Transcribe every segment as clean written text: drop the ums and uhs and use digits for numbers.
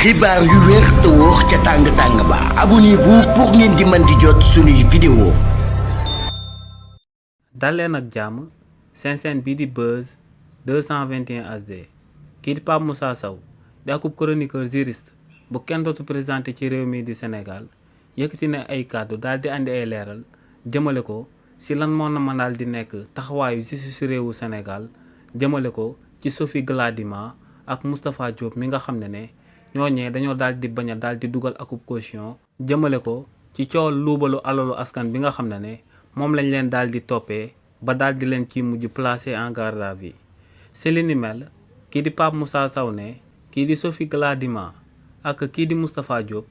xibaar yu wér te wóor ca tàng-tàng ba abonnez-vous pour ngeen di mën di jot suñuy vidéo. dalleen ak jàmm seen chaîne bii di Buzz 221 HD kii di Pape Moussa Sow di akub chroniqueur juriste bu kenn dootu présenté ci réew mi di Sénégal yëkkati na ay kàddu daal di andi ay leeral jëmale ko si lan moo na mën daal di nekk taxawaayu justice réewu Sénégal jëmale ko ci Sophie Gladima ak Moustapha Diop mi nga xam ne ñooñee dañoo daal di bañ a daal di dugal akub caution jëmale ko ci coow luubalu alalu askan bi nga xam ne moom lañ leen daal di toppee ba daal di leen ci mujj placé en garde à vue si li ni mel kii di Pape Moussa Sow ne kii di Sophie Gladima ak kii di Moustapha Diop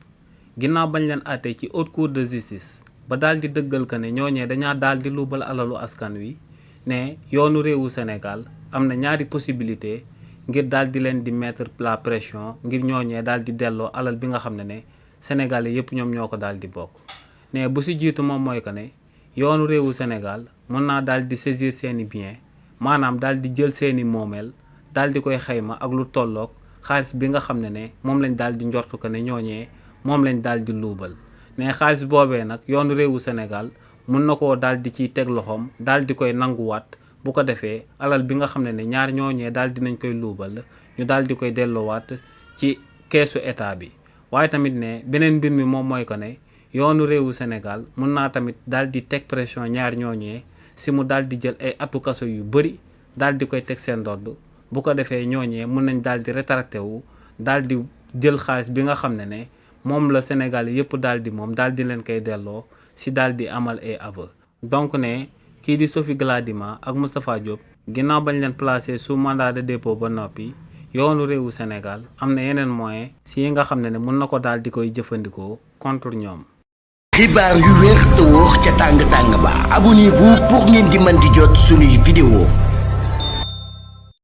ginnaaw bañ leen àttee ci haute cour de justice ba daal di dëggal que ne ñooñee dañaa daal di luubal alalu askan wi ne yoonu réewu Sénégal am na ñaari possibilité ngir daal di leen di mettre la pression ngir ñooñee daal di delloo alal bi nga xam ne Sénégalais yépp ñoom ñoo ko daal di bokk ne bu si jiitu moom mooy que ne yoonu réewu Sénégal mën naa daal di saisir seeni bien maanaam daal di jël seeni moomeel daal di koy xayma ak lu tolloog xaalis bi nga xam ne moom lañ daal di njortu que ne ñooñee moom lañ daal di luubal ne xaalis boobee nag yoonu réewu Sénégal mun na koo daal di ciy teg loxoom daal di koy nanguwaat bu ko defee alal bi nga xam ne ñaar ñooñee daal di nañ koy luubal ñu daal di koy delloowaat ci keesu état bi waaye tamit ne beneen mbir mi moom mooy que ne yoonu réewu Sénégal mun naa tamit daal di teg pression ñaar ñooñee si mu daal di jël ay atu kaso yu bëri daal di koy teg seen ndodd bu ko defee ñooñee mun nañ daal di rétracté wu daal di jël xaalis bi nga xam ne moom la Sénégal yépp daal di moom daal di leen koy delloo si daal di amal ay aveu donc ne kii di Sophie Gladima ak Moustapha Diop ginnaaw bañ leen placé sous mandat de dépôt ba noppi yoonu réewu Sénégal am na yeneen moyen si yi nga xam ne mun na ko daal di koy jëfandikoo contre ñoom. xibaar yu wér te wóor ca tàng-tàng ba abonnez-vous pour ngeen di mën di jot suñuy vidéo.